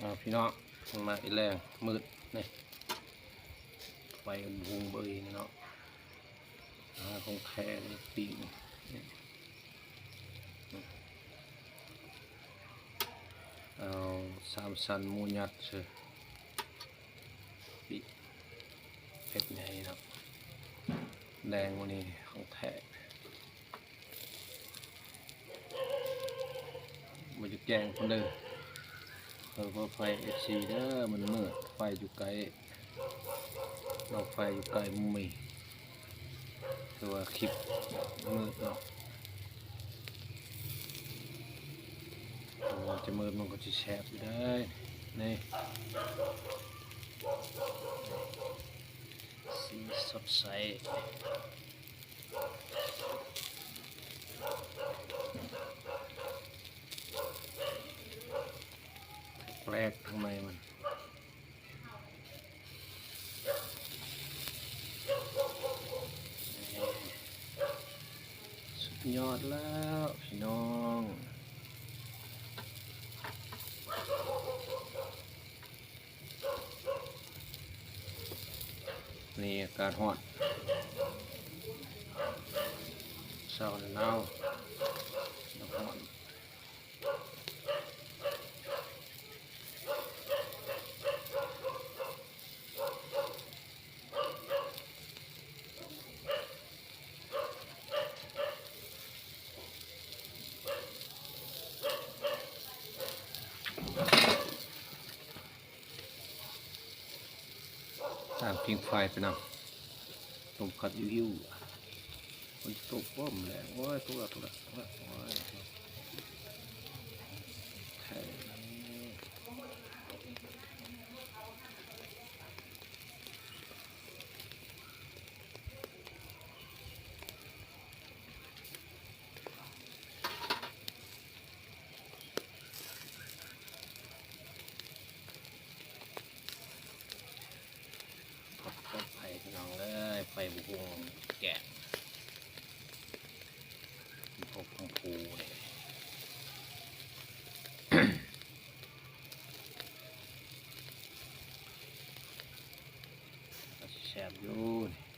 ເອົາພີ່ນ້ອງ ມາອີກແລ້ວ ມືດນີ້ ໄຟບຸງເບີຍນີ້ເນາະ ຫາຂອງແທ້ເລີຍປີ້ງ ເອົາສາມຊັ້ນໝູຍັດເຊີ ປີ້ງເຜັດໃຫຍ່ເນາະ ແລງມື້ນີ້ຂອງແທ້. ບໍ່ຈະແຈ້ງຄົນເດີ ເອີ ຂໍອະໄພ ເອັຟຊີ ເດີ ມັນມືດ ໄຟຢູ່ໃກ້ ດອກໄຟຢູ່ໃກ້ ມັນມີ ຄືວ່າຄລິບມືດເນາະ ມັນຈະມືດ ມັນກໍຊິແຊບຢູ່ເດີ ນີ້ ສີສົດໃສ. ແປກທາງໃນມັນ ສຸດຍອດແລ້ວພີ່ນ້ອງ. ນີ້ອາກາດຮ້ອນ ເຊົ້າໜາວ ຮ້ອນ. ຕາມພິງໄຟໄປນຳ ລົມພັດຫິວໆ ມັນຕົກບໍ່ແລ້ວ ໂອ້ຍ ຕົກແລ້ວ ຕົກແລ້ວ ໂອ້ຍ ແທ້. ໄຟພີ່ນ້ອງເອີຍ ໄຟບໍ່ຮຸ່ງແກະ ພວກຄຸມພູນີ້ ກໍຊິແຊບຢູ່.